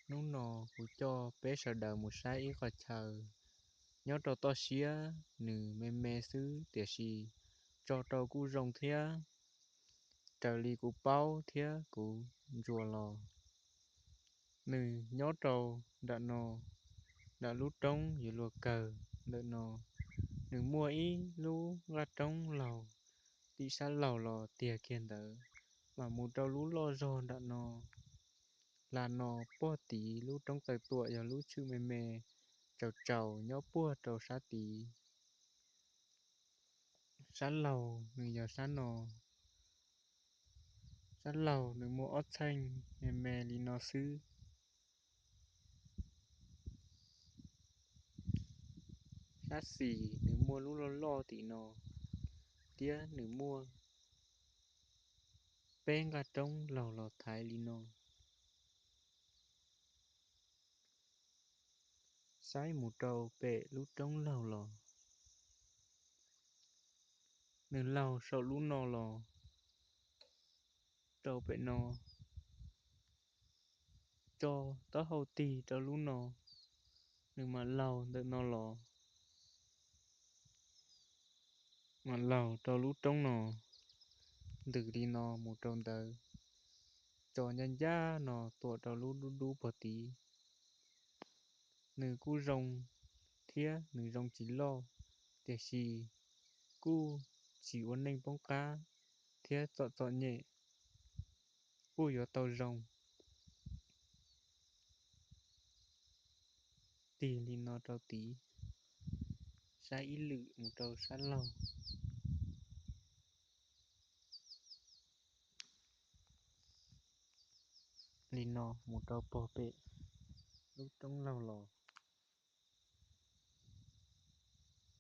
Hnub no kuv coj peb sawv daws mus saib ib qho chaw nyob rau toj siab, nws me me xwb tiam sis tso rau kuj zoo thiab. Raws li kuv paub thiab kuv ntsuas los, nws nyob rau nram no, nram lub roob yuav luag kawg ntawm no. Nws muaj ib lub nqaj roob laug, tim sab laug los tiag kiag ntawd, mas mus rau lub loj zog nram no. Hla no puag tid lub roob txawm tuam yog lub tshwm me me, tsaus tsaus nyob puag rau sab tid. Sab laug nws yog sab no. Sab laug nws muaj ob txheej me me li no xwb. Sab xis nws muaj lub loj loj tim no, thiab nws muaj peb nqaj roob laug los thaiv li no. Saib mus rau pem lub roob laug los, nws laug saum lub no los rau pem no, tso taub hau tig rau lub no, nws mam laug ntawm no los, mam laug rau lub roob no, ntws li no mus rau ntawd, tso ncaj ncaj no tuam rau lub dub dub puag tid. Nws kuj zoo thiab nws zoo tsis loj, tiam sis kuj tsis ua neej poob qab thiab txom txom nyem, kuj yuav tau zoo. Tig li no rau tid, saib ib lwm mus rau sab laug. Li no mus rau pog pem lub roob laug los.